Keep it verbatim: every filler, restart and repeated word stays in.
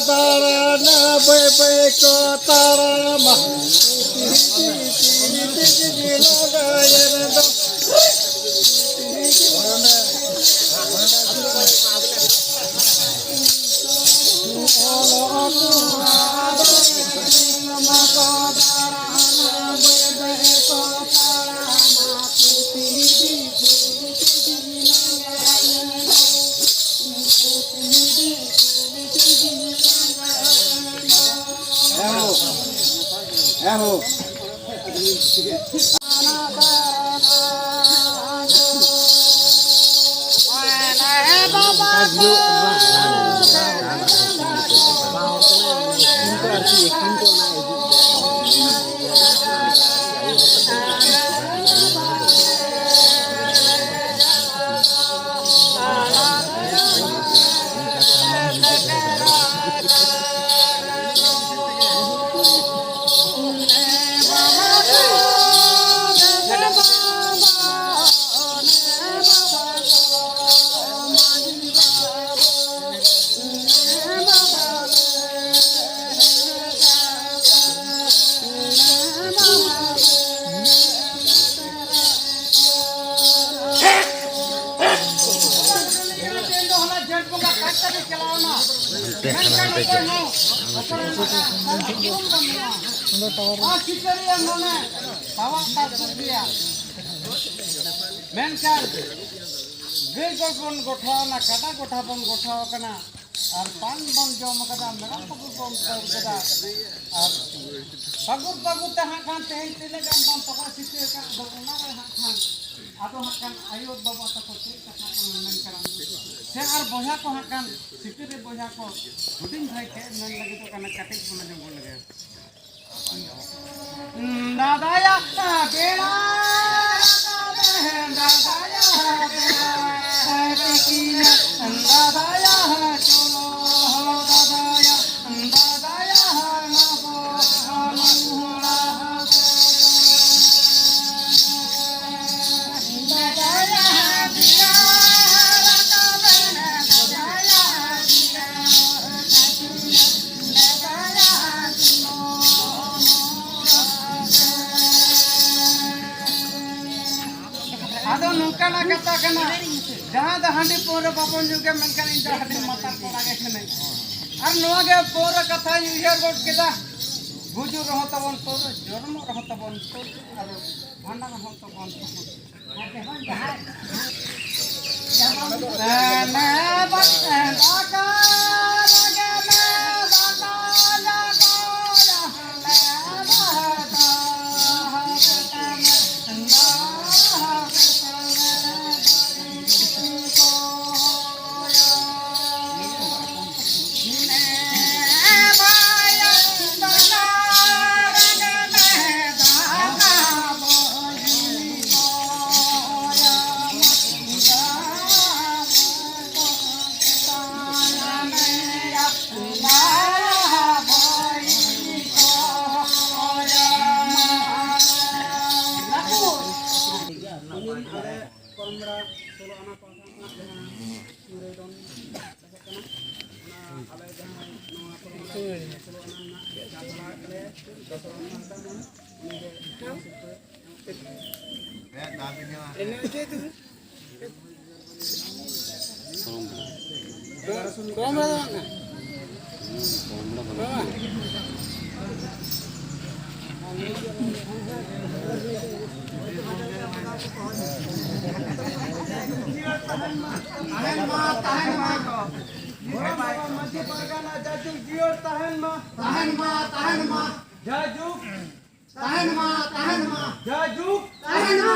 ᱫᱟᱬᱟᱱᱟ ᱵᱟᱹᱭ ᱵᱟᱹᱭ ᱠᱚ ᱛᱟᱲᱟᱢᱟ᱾ ᱪᱟᱞᱟᱣᱱᱟ᱾ ᱢᱮᱱᱠᱷᱟᱱ ᱚᱠᱚᱭ ᱦᱚᱸ ᱚᱠᱚᱭ ᱦᱚᱸ ᱩᱯᱨᱩᱢ ᱵᱟᱹᱱᱩᱜᱼᱟ᱾ ᱟᱨ ᱥᱤᱠᱟᱹᱨᱤᱭᱟᱹ ᱢᱟᱱᱮ ᱥᱟᱣᱟᱜ ᱛᱟᱨᱠᱚ ᱜᱮᱭᱟ᱾ ᱢᱮᱱᱠᱷᱟᱱ ᱜᱟᱹᱭ ᱜᱚᱴ ᱵᱚᱱ ᱜᱚᱴᱷᱟᱣᱱᱟ, ᱠᱟᱰᱟ ᱜᱚᱴᱷᱟ ᱵᱚᱱ ᱜᱚᱴᱷᱟᱣ ᱟᱠᱟᱱᱟ, ᱟᱨ ᱯᱟᱱ ᱵᱚᱱ ᱡᱚᱢ ᱟᱠᱟᱫᱟ, ᱢᱮᱨᱚᱢ ᱯᱟᱹᱜᱩᱨ ᱵᱚᱱ ᱛᱚᱞ ᱠᱮᱫᱟ, ᱟᱨ ᱯᱟᱹᱜᱩᱨ ᱯᱟᱹᱜᱩᱨ ᱛᱮ ᱦᱟᱸᱜ ᱠᱷᱟᱱ ᱛᱮᱦᱮᱧ ᱛᱤᱱᱟᱹᱜ ᱜᱟᱱ ᱵᱚᱱ ᱛᱚᱜᱚᱡ ᱥᱤᱛᱟᱹ ᱟᱠᱟᱫ ᱫᱚ, ᱚᱱᱟ ᱨᱮ ᱦᱟᱸᱜ ᱠᱷᱟᱱ ᱟᱫᱚ ᱦᱟᱸᱜ ᱠᱷᱟᱱ ᱟᱭᱳ ᱵᱟᱵᱟ ᱛᱟᱠᱚ ᱪᱮᱫ ᱠᱟᱛᱷᱟ ᱠᱚ ᱢᱮᱱ ᱠᱟᱱᱟ, ᱥᱮ ᱟᱨ ᱵᱚᱭᱦᱟ ᱠᱚ ᱦᱟᱸᱜ ᱠᱷᱟᱱ ᱥᱤᱠᱟᱹᱨᱤ ᱵᱚᱭᱦᱟ ᱠᱚ ᱦᱩᱰᱤᱧ ᱵᱷᱟᱭ ᱪᱮᱫ ᱢᱮᱱ ᱞᱟᱹᱜᱤᱫᱚᱜ ᱠᱟᱱᱟ, ᱠᱟᱹᱴᱤᱡ ᱵᱚᱱ ᱟᱸᱡᱚᱢ ᱜᱚᱫ ᱞᱮᱜᱮ᱾ ᱫᱟᱫᱟᱭᱟ ᱵᱮᱲᱟ ᱨᱟᱠᱟᱵ ᱮᱱ, ᱫᱟᱫᱟᱭᱟ ᱵᱮᱲᱟ ᱛᱤᱠᱤᱱ, ᱫᱟᱫᱟᱭᱟ ᱪᱚᱞᱚ, ᱫᱟᱫᱟᱭᱟ, ᱫᱟᱫᱟᱭᱟ ᱱᱟᱵᱚ ᱱᱩᱦᱲᱟ᱾ ᱫᱟᱫᱟᱭᱟ ᱵᱮᱲᱟ ᱨᱟᱠᱟᱵ ᱮᱱ, ᱫᱟᱫᱟᱭᱟ ᱵᱮᱲᱟ ᱟᱫᱚ ᱱᱚᱝᱠᱟᱱᱟᱜ ᱠᱟᱛᱷᱟ ᱠᱟᱱᱟ, ᱡᱟᱦᱟᱸ ᱫᱚ ᱦᱟᱺᱰᱤ ᱯᱟᱹᱣᱨᱟᱹ ᱵᱟᱵᱚᱱ ᱧᱩ ᱜᱮᱭᱟ, ᱢᱮᱱᱠᱷᱟᱱ ᱤᱧ ᱫᱚ ᱦᱟᱺᱰᱤ ᱢᱟᱛᱟᱞ ᱠᱚᱲᱟ ᱜᱮ ᱠᱟᱹᱱᱟᱹᱧ᱾ ᱟᱨ ᱱᱚᱣᱟ ᱜᱮ ᱯᱟᱹᱣᱨᱟᱹ ᱠᱟᱛᱷᱟᱧ ᱩᱭᱦᱟᱹᱨ ᱜᱚᱫ ᱠᱮᱫᱟ, ᱜᱩᱡᱩᱜ ᱨᱮᱦᱚᱸ ᱛᱟᱵᱚᱱ ᱯᱟᱹᱣᱨᱟᱹ, ᱡᱚᱱᱢᱚᱜ ᱨᱮᱦᱚᱸ ᱛᱟᱵᱚᱱ ᱯᱟᱹᱣᱨᱟᱹ, ᱟᱨ ᱵᱷᱟᱸᱰᱟᱱ ᱨᱮᱦᱚᱸ ᱛᱟᱵᱚᱱ ᱯᱟᱹᱣᱨᱟᱹ᱾ ᱟᱞᱮ ᱠᱚᱨᱢᱚᱲᱟ ᱥᱳᱞᱳ ᱟᱱᱟ ᱯᱟᱦᱴᱟ ᱠᱷᱚᱱᱟᱜ ᱡᱟᱦᱟᱸ ᱥᱤᱝᱨᱟᱹᱭ ᱫᱚᱱ ᱮᱦᱚᱵ ᱠᱟᱱᱟ, ᱚᱱᱟ ᱟᱞᱮ ᱡᱟᱦᱟᱸ ᱱᱚᱣᱟ ᱠᱚᱨᱢᱚᱲᱟ ᱥᱳᱞᱳ ᱟᱱᱟ ᱨᱮᱱᱟᱜ ᱡᱟᱦᱟᱸ ᱥᱟᱞᱟ ᱟᱞᱮ ᱡᱚᱛᱚ ᱦᱚᱲ ᱯᱟᱦᱴᱟ ᱠᱷᱚᱱ ᱩᱱᱤ ᱜᱮ ᱥᱤᱨᱯᱟᱹ ᱮᱢᱚᱜ ᱠᱟᱱᱟ᱾ ᱠᱚᱢ ᱨᱮ ᱫᱚ ᱵᱟᱝ᱾ ᱛᱟᱦᱮᱱ ᱢᱟ, ᱛᱟᱦᱮᱱ ᱢᱟ᱾ ᱜᱚᱲᱚᱢ ᱵᱟᱵᱟ ᱢᱟᱹᱡᱷᱤ ᱯᱟᱨᱜᱟᱱᱟ ᱡᱟᱭᱡᱩᱜᱽ ᱡᱤᱭᱟᱹᱲ ᱛᱟᱦᱮᱱ ᱢᱟ᱾ ᱛᱟᱦᱮᱱ ᱢᱟ, ᱛᱟᱦᱮᱱ ᱢᱟ᱾ ᱡᱟᱭᱡᱩᱜᱽ᱾ ᱛᱟᱦᱮᱱ ᱢᱟ, ᱛᱟᱦᱮᱱ ᱢᱟ᱾ ᱡᱟᱭᱡᱩᱜᱽ᱾ ᱛᱟᱦᱮᱱ ᱢᱟ,